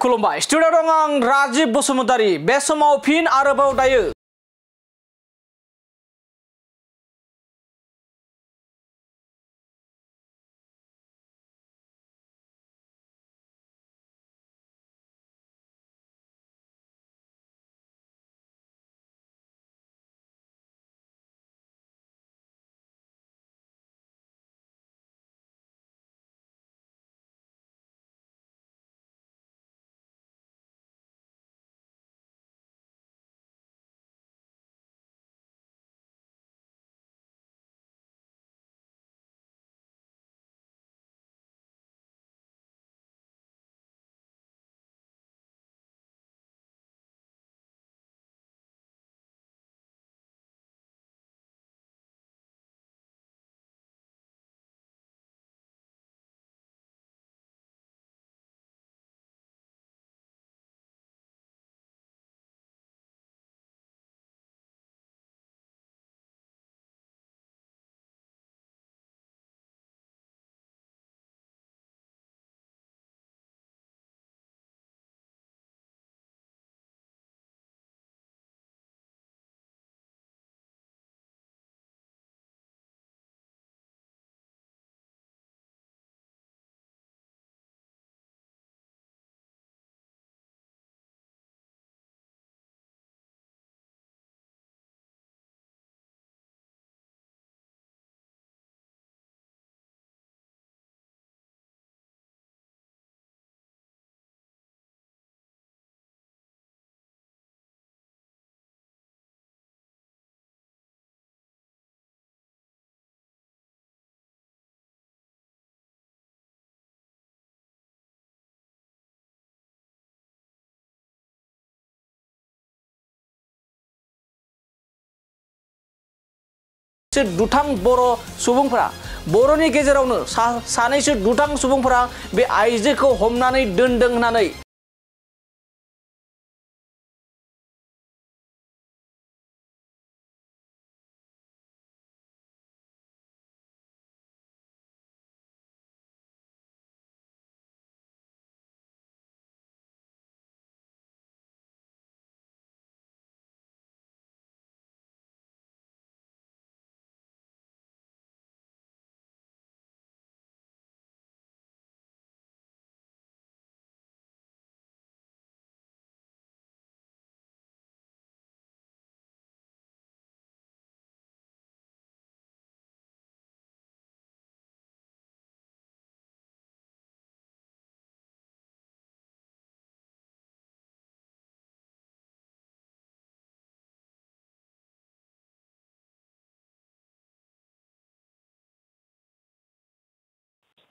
खुलुमबाय स्टुडिअ दं आं राजिब बसुमतारी बे समाव फिन आरोबाव दायो दुथां बर' सुबुंफोरा बर'नि गेजेरावनो सानैसो दुथां सुबुंफोरा बे आइजोखौ हमनानै दोनदों होननानै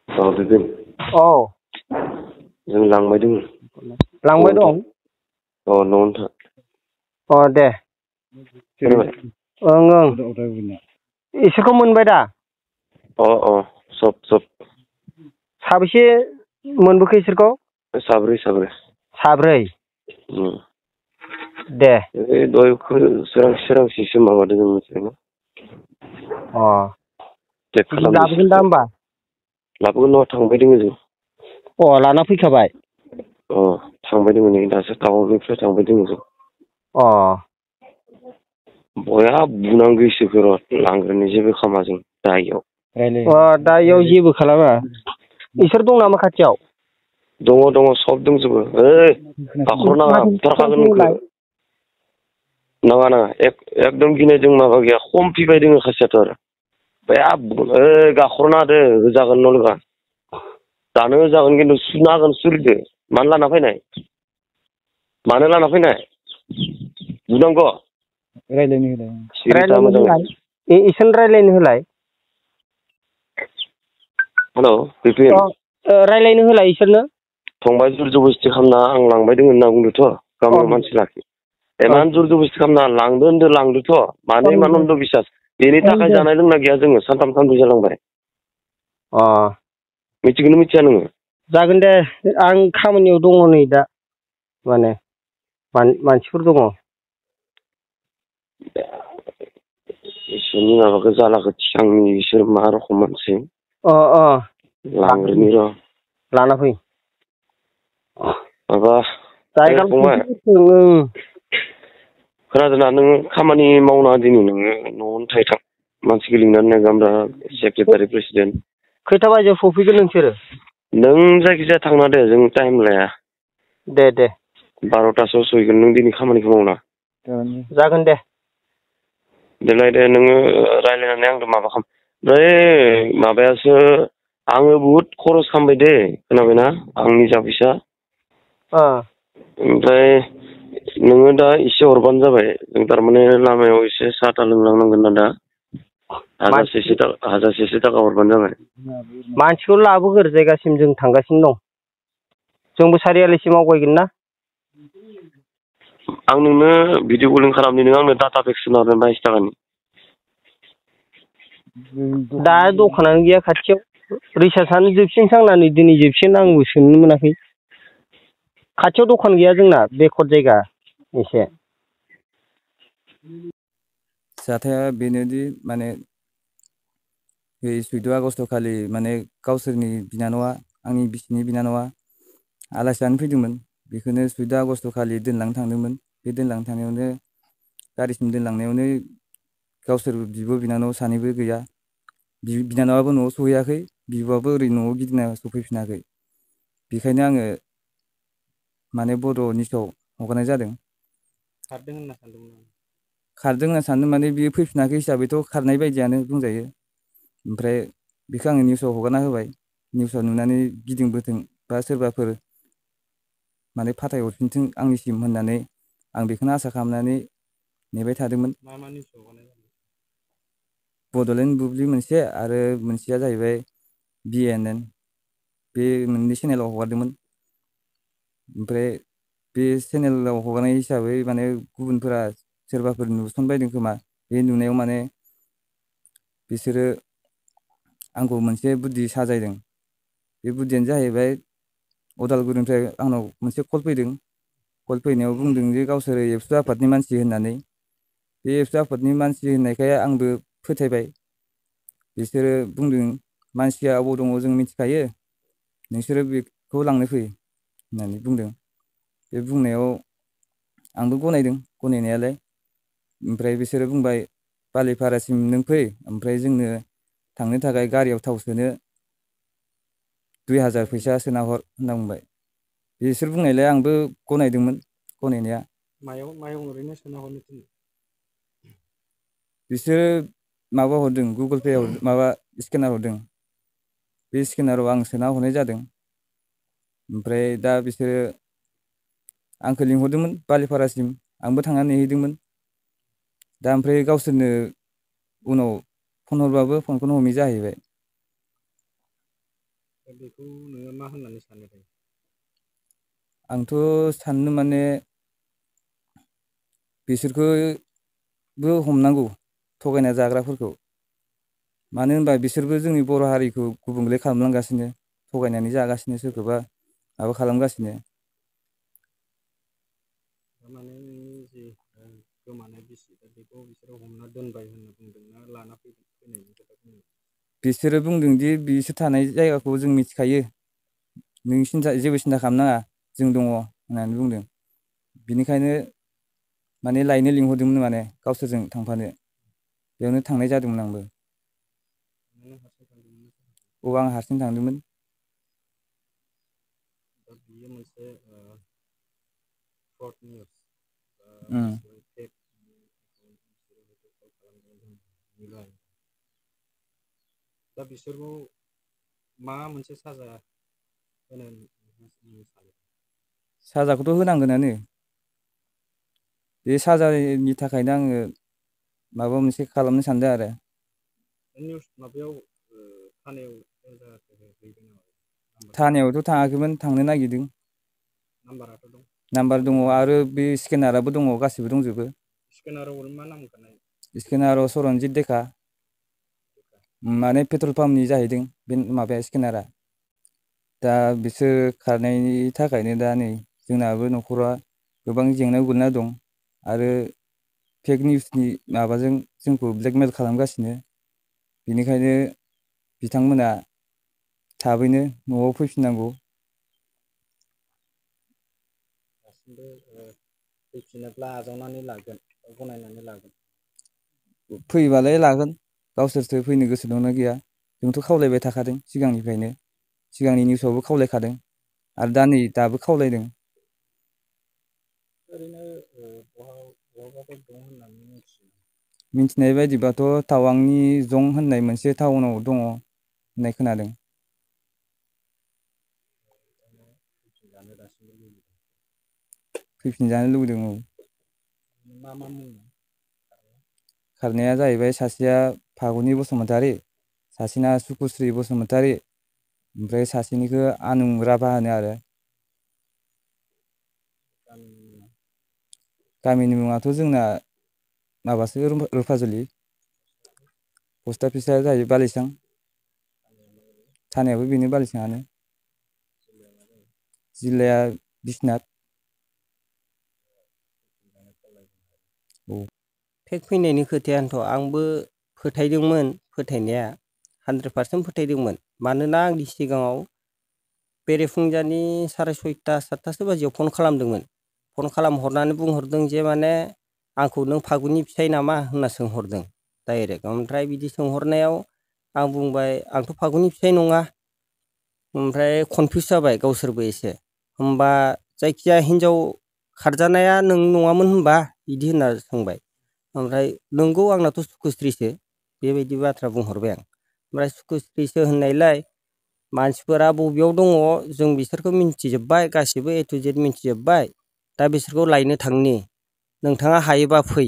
जों लांबाय दं दे इसोरखौ मोनबाय दा सब साबेसे मोनबोखो इसोरखौ साब्रै दे दहाय सोरांसिसो माबादों जों मिथिबायना लाबोगोन दा होमबा लाबोगोन नङा थांबाय दोङो जों लाना फैखाबाय थांबाय दोङो नै दासो टाउननिफ्राय थांबाय दोङो जों बया बुनांगौसो लांग्रोनो जेबो खालामा जों दायाव दायाव जेबो खालामा इसोर दं नामा खाथियाव दङ सब दंजोबो गाखर नाङा बुथारखागोन नोंखौ नाङा एकदम गिनायजों माबा गैया खम फैबाय दोङो खासियाथ' आरो बया गाखर नाङा होजागोन नलगा दानो होजागोन खिन्थु सुनो हागोन सुरिदो मानो लाना फैनाय बुनांगौ इसोरनो रायलायनो होलाय हेलौ बिपिन रायलायनो होलाय इसोरनो फंबाय जुर जबस्ति खालामना आं लांबाय दोङो होनना बुंदोथ' गामियाव मानसि लाखि इमान जुर जबस्ति खालामना लांदोथ' मानो इमान अन्ध बिसास बेनि थाखाय जानाय लोंनाय गैया जोङो सानथाम सानब्रै जालांबाय मिथिगोन मिथिया नोङो जागोन दे आं खामानियाव दङ नै दा माने मानसिफोर दङ इसोरनि माबाखौ जालाखौ थिखांनि इसोर मा रखम मानसि लांग्रोनि र' लाना फै आं माबा जायगा फंबाय खोनादोंना नोङो खामानि मावना दिनै नोङो न'आवनो थाहैथां मानसिखौ लिंनानै गामरा सेक्रेटारि प्रेसिडेन्ट खैथा बाजियाव सफैगोन नोंसोरो नों जायखिजाया थांना दे जों टाइम लाया दे 12टासोआव सहैगोन नों दिनै खामानिखौ मावना जागोन दे देलाय दे नोङो रायज्लायनानै आंजों माबा खालाम ओमफ्राय माबायासो आङो बुहुद खरस खालामबाय दे खोनाबायना आंनि जा फैसा ओमफ्राय नोङो दा एसे हरबानो जाबाय जों थारमाने लामायाव एसे साहा था लोंलांनांगोन ना दा हाजारसेसो थाखा हरबानो जाबाय मानसिखौ लाबोगोर जायगासिम जों थांगासिनो दं जोंबो सारियालिसिम आवगायगोन ना आं नोंनो भिडिअ कलिं खालामनि नों आंनो डाटा पेक सोना हरगोन 22 थाखानि दा दखानानो गैया खाथियाव रिसार्जआनो जोबसिनसांनानै दिनै जोबसिन आंबो सोंनो मोनाखै खाथियाव दखान गैया जोंना बेकवार्ड जायगा एसे जाथाया बेनोदि माने 14 आगस्ट खालि माने गावसोरनि बिनानावा आंनि बिसिनि बिनानावा आलासि जानो फैदोंमोन बेखौनो 14 आगस्ट खालि दोनलांनो थांदोंमोन बे दोनलांनो थांनायावनो गारिसिम दोनलांनायावनो गावसोर बिब' बिनानाव सानैबो गैया बिनानावाबो न'आव सहैयाखै बिब'आबो ओरै न'आव गिदिंना सफैफिनाखै बेखायनो आङो माने बर' निउसाव हगारनाय जादों खारदों होनना सानदों माने बियो फैफिनाखै हिसाबैथ' खारनाय बायदियानो बुंजायो ओमफ्राय बेखौ आङो निउसाव हगारना होबाय निउसाव नुनानै गिदिंबोथों बा सोरबाफोर माने फाथायहरफिनथों आंनिसिम होननानै आं बेखौनो आसा खालामनानै नेबाय थादोंमोन बड'लेण्ड बुब्लि मोनसे आरो मोनसेया जाहैबाय BNN बे मोननै चेनेलाव हगारदोंमोन ओमफ्राय बे चेनेलाव हगारनाय हिसाबै माने गुबुनफोरा सोरबाफोर नुसनबायदों खोमा बे नुनायाव माने बिसोरो आंखौ मोनसे बुद्धि साजायदों बे बुद्धियानो जाहैबाय अदालगुरिनिफ्राय आंनाव मोनसे कल फैदों कल फैनायाव बुंदों जे गावसोर एबसु आफादनि मानसि होननानै बे एबसु आफादनि मानसि होननायखाय आंबो फोथायबाय बिसोरो बुंदों मानसिया अबाव दङ जों मिथिखायो नोंसोरो बेखौ लांनो फै होननानै बुंदों बे बुंनायाव आंबो गनायदों गनायनायालाय ओमफ्राय बिसोरो बुंबाय बालिपारासिम नों फै ओमफ्राय जोंनो थांनो थाखाय गारियाव थाव सोनो 2000 फैसा सोना हर होनना बुंबाय बिसोर बुंनायलाय आंबो गनायदोंमोन गनायनाया मायाव ओरैनो सोना हरनो थिनदों बिसोरो माबा हरदों गुगोल पे माबा स्केनार हरदों बे स्केनाराव आं सोना हरनाय जादों ओमफ्राय दा बिसोरो आंखौ लिंहरदोंमोन बालिपारासिम आंबो थांनानै नेहैदोंमोन दा ओमफ्राय गावसोरनो उनाव फन हरबाबो फनखौनो हमि जाहैबाय बेखौ नोङो मा होननानै सानो आंथ' साननो माने बिसोरखौबो हमनांगौ थगायना जाग्राफोरखौ मानो होनबा बिसोरबो जोंनि बर' हारिखौ गुबुंले खालामलांगासिनो थगायनानै जागासिनो सोरखौबा माबा खालामगासिनो थारमाने नोंनि जि गोमानाय बिसि बेखौ बिसोरो हमना दोनबाय होनना बुंदोंना लाना फैनायनि खोथा बुंदों बिसोरो बुंदोंदि बिसोर थानाय जायगाखौ जों मिथिखायो नों जेबो सिन्था खालामनाङा जों दङ होननानै बुंदों बिनिखायनो माने लायनो लिंहरदोंमोन माने गावसोरजों थांफानो बेयावनो थांनाय जादोंमोन आंबो औ आं हारसिं थांदोंमोन बियो मोनसे फ्रड निउस दा बिसोरखौ मा मोनसे साजा होनो सानो साजाखौथ' होनांगोनानो बे साजानि थाखायनो आङो माबा मोनसे खालामनो सानदों आरो निउस माबायाव थानायावथ' थाङाखैमोन थांनो नागिरदों नाम्बार दङ आरो बे स्केनाराबो दङ गासिबो दंजोबो स्केनाराव सरनजित देखा माने पेट्रल पाम्पनि जाहैदों बे माबाया स्केनारा दा बिसोर खारनायनि थाखायनो दा नै जोंनाबो न'खरा गोबां जेंनायाव गोग्लैना दं आरो फेक निउसनि माबाजों जोंखौ ब्लेकमेल खालामगासिनो बेनिखायनो बिथांमोना थाबैनो न'आव फैफिननांगौ फैफिनोब्ला आजावनानै लागोन गनायनानै लागोन फैबालाय लागोन गावसोरसो फैनो गोसो दंना गैया जोंथ' खावलायबाय थाखादों सिगांनिफ्रायनो सिगांनि निउसावबो खावलायखादों आरो दा नै दाबो खावलायदों ओरैनो बहाबाफोर दं होननानै मिथियो मिथिनाय बायदिबाथ' टावांनि जं होननाय मोनसे टाउनाव दङ होननाय खोनादों जानो दासिमबो लुबैदों फैफिनजानो लुबैदों औ मा मा मुं खारनाया जाहैबाय सासेया फागुनि बसुमतारी सासेना सुकुस्रि बसुमतारी ओमफ्राय सासेनिखौ आनुं राभा होनो आरो गामिनि मुङाथ' जोंना माबासो रुफाजुलि पस्ट अफिसा जाहैबाय बालिसां थानायाबो बेनो बालिसाङानो जिल्लाया बिसनाथ औ टेक फैनायनि खोथायानोथ' आंबो फोथायदोंमोन फोथायनाया 100% फोथायदोंमोन मानोना आंनि सिगाङाव बेरेफुंजानि 6:30 7थासो बाजियाव फन खालामदोंमोन फन खालामहरनानै बुंहरदों जे माने आंखौ नों फागुनि फिसाइ नामा होनना सोंहरदों डाइरेक्ट ओमफ्राय बिदि सोंहरनायाव आं बुंबाय आंथ' फागुनि फिसाइ नङा ओमफ्राय कनफिउस जाबाय गावसोरबो एसे होमबा जायखिजाया हिनजाव खारजानाया नों नङामोन होनबा बिदि होनना सोंबाय ओमफ्राय नोंगौ आंनाथ' सुखुस्रिसो बेबायदि बाथ्रा बुंहरबाय आं ओमफ्राय सुखुस्रिसो होननायलाय मानसिफोरा बबेयाव दङ जों बिसोरखौ मिन्थिजोब्बाय गासिबो A to Z मिन्थिजोब्बाय दा बिसोरखौ लायनो थांनि नोंथाङा हायोबा फै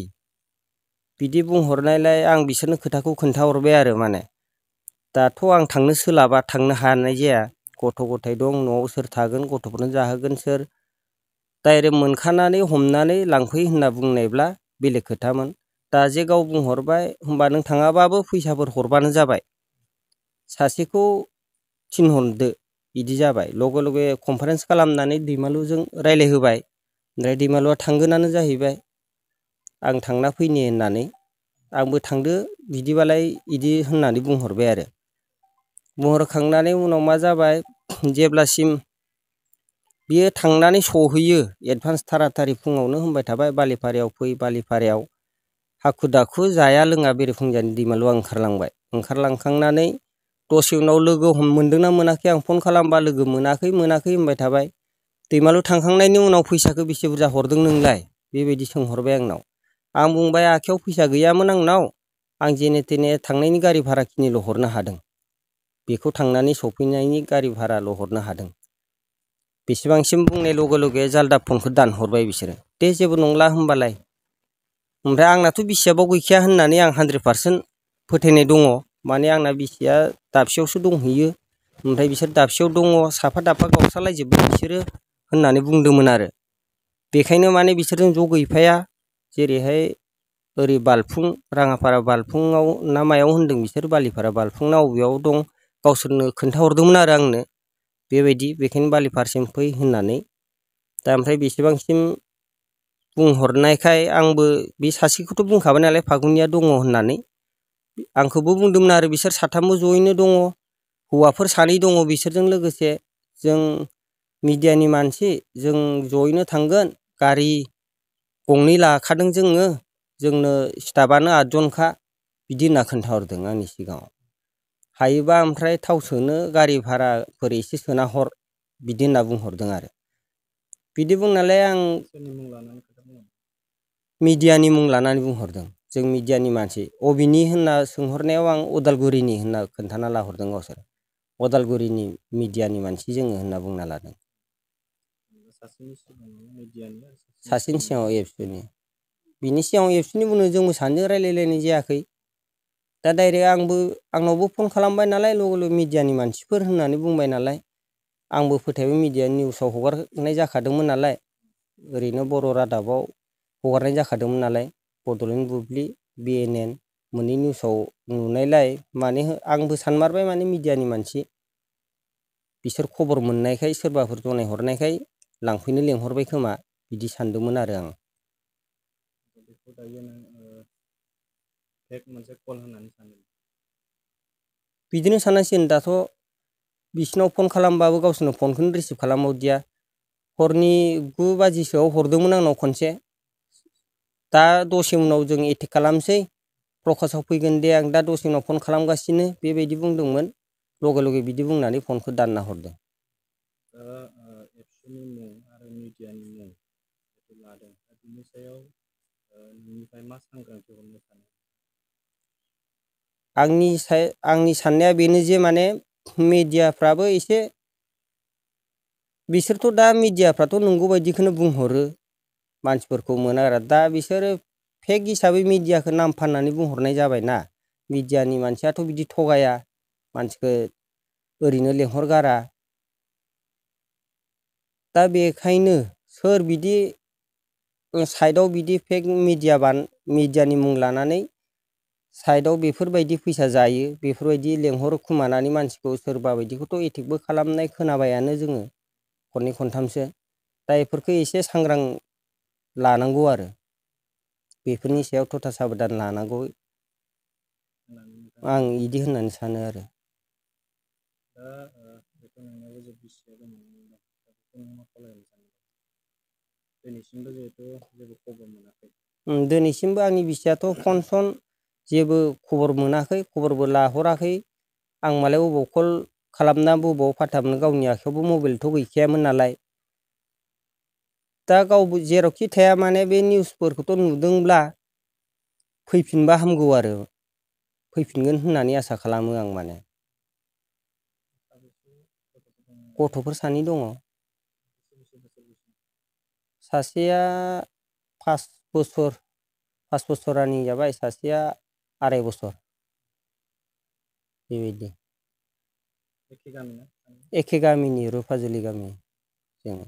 बिदि बुंहरनायलाय आं बिसोरनो खोथाखौ खोन्थाहरबाय आरो माने दाथ' आं थांनो सोलाबा थांनो हानाय जाया गथ' गथाय दं न'आव सोर थागोन गथ'फोरनो जाहोगोन सोर डाइरेक्ट मोनखानानै हमनानै लांफै होनना बुंनायब्ला बेलेग खोथामोन दा जे गाव बुंहरबाय होमबा नों थाङाबाबो फैसाफोर हरबानो जाबाय सासेखौ थिनहरदो बिदि जाबाय लगे लगे कनफारेन्स खालामनानै दैमालुजों रायज्लायहोबाय ओमफ्राय दैमालुआ थांगोनानो जाहैबाय आं थांना फैनि होननानै आंबो थांदो बिदिबालाय बिदि होननानै बुंहरबाय आरो बुंहरखांनानै उनाव मा जाबाय जेब्लासिम बियो थांनानै सहैयो एडभान्स थाराथारि फुङावनो होनबाय थाबाय बालिपारायाव फै बालिपारायाव हाखु दाखु जाया लोङा बेरेफुंजानि दैमालुआ ओंखारलांबाय ओंखारलांखांनानै दसे उनाव लोगो मोनदोंना मोनाखै आं फन खालामबा लोगो मोनाखै होनबाय थाबाय दैमालु थांखांनायनि उनाव फैसाखौ बेसे बुरजा हरदों नोंलाय बेबायदि सोंहरबाय आंनाव आं बुंबाय आखायाव फैसा गैयामोन आंनाव आं जेने थेने थांनायनि गारि भाराखिनिल' हरनो हादों बेखौ थांनानै सफैनायनि गारि भाराल' हरनो हादों बेसेबांसिम बुंनाय लगे लगे जालदा फनखौ दानहरबाय बिसोरो दे जेबो नंला होमबालाय ओमफ्राय आंनाथ' बिसियाबाव गैखाया होननानै आं 100% फोथायनाय दङ माने आंना बिसिया दाबसेयावसो दंहैयो ओमफ्राय बिसोर दाबसेयाव दङ साफा दाफा गावस्रालायजोब्बाय बिसोरो होननानै बुंदोंमोन आरो बेखायनो माने बिसोरजों ज' गैफाया जेरैहाय ओरै बालफुं राङाफारा बालफुङाव ना मायाव होनदों बिसोर बालिपारा बालफुं ना अबेयाव दं गावसोरनो खोन्थाहरदोंमोन आरो आंनो बेबायदि बेखायनो बालिपारसिम फै होननानै दा ओमफ्राय बेसेबांसिम बुंहरनायखाय आंबो बे सासेखौथ' बुंखाबाय नालाय फागुनिया दङ होननानै आंखौबो बुंदोंमोन आरो बिसोर साथामबो जयैनो दङ हौवाफोर सानै दङ बिसोरजों लोगोसे जों मिडियानि मानसि जों जयैनो थांगोन गारि गंनै लाखादों जोंनो स्टाफानो 8 जनखा बिदि होनना खोन्थाहरदों आंनि सिगाङाव हायोबा ओमफ्राय थाव सोनो गारि भाराफोर एसे सोना हर बिदि होनना बुंहरदों आरो बिदि बुंनालाय आं मिडियानि मुं लानानै बुंहरदों जों मिडियानि मानसि अबिनि होनना सोंहरनायाव आं उदालगुरिनि होनना खोन्थाना लाहरदों गावसोर उदालगुरिनि मिडियानि मानसि जोङो होनना बुंना लादों सासेनि सिगाङाव एबसुनि बिनि सिगाङाव एबसुनि बुंनो जोंबो सानैजों रायलायलायनाय जायाखै दा डाइरेक्ट आंनावबो फन खालामबाय नालाय लगे लगे मिडियानि मानसिफोर होननानै बुंबाय नालाय आंबो फोथायबाय मिडियानि निउसाव हगारनाय जाखादोंमोन नालाय ओरैनो बर' रादाबाव हगारनाय जाखादोंमोन नालाय बड'लेण्ड बुब्लि BNN मोननै निउसाव नुनायलाय माने आंबो सानमारबाय माने मिडियानि मानसि बिसोर खबर मोननायखाय सोरबाफोर जनायहरनायखाय लांफैनो लेंहरबाय खोमा बिदि सानदोंमोन आरो आं बिदिनो साननांसिगोन दाथ' बिसिनाव फन खालामबाबो गावसोरनो फनखौनो रिसिभ खालामहरदिया हरनि 9 बाजिसोआव हरदोंमोन आंनाव खनसे दा दसे उनाव जों एटेक खालामसै प्रकासाव फैगोन दे आं दा दसे उनाव फन खालामगासिनो बेबायदि बुंदोंमोन लगे लगे बिदि बुंनानै फनखौ दानना हरदों। एबसुनि मुं आरो मिडियानि मुं जिथु लादों दा बिनि सायाव नोंनिफ्राय मा सांग्रांथि हरनो सानो? आंनि साननाया बेनो जे माने मिडियाफ्राबो एसे बिसोरथ' दा मिडियाफ्राथ' नंगौ बायदिखौनो बुंहरो मानसिफोरखौ मोना आरो दा बिसोरो फेक हिसाबै मिडियाखौ नाम फाननानै बुंहरनाय जाबायना मिडियानि मानसियाथ' बिदि थगाया मानसिखौ ओरैनो लेंहरगारा दा बेखायनो सोर बिदि साइडआव बिदि फेक मिडियानि मुं लानानै साइडआव बेफोरबायदि फैसा जायो बेफोरबायदि लेंहर खुमानानै मानसिखौ सोरबा बायदिखौथ' एटेकबो खालामनाय खोनाबायानो जोङो खननै खनथामसो दा बेफोरखौ एसे सांग्रां लानांगौ आरो बेफोरनि सायाव थथा साबधान लानांगौ आं इदि होननानै सानो आरो। दा बेखौ नोंनावबो जे बिसिया दङ दा बेखौ नों मा खालामनो सानो? दिनैसिमबो जिहेथु जेबो खबर मोनाखै। दिनैसिमबो आंनि बिसियाथ' फन सन जेबो खबर मोनाखै खबरबो लाहराखै आं मालाय बबाव कल खालामना बबाव फाथाबनो गावनि आखायावबो मबाइलथ' गैखायामोन नालाय दा गावबो जेरावखि थाया माने बे निउसफोरखौथ' नुदोंब्ला फैफिनबा हामगौ आरो फैफिनगोन होननानै आसा खालामो आं माने। गथ'फोर सानै दङ। सासेया 5 बोसोर रानिं जाबाय सासेया 2.5 बोसोर बेबायदि एखे गामि ना? एखे गामिनि रुफाजुलि गामि जोङो।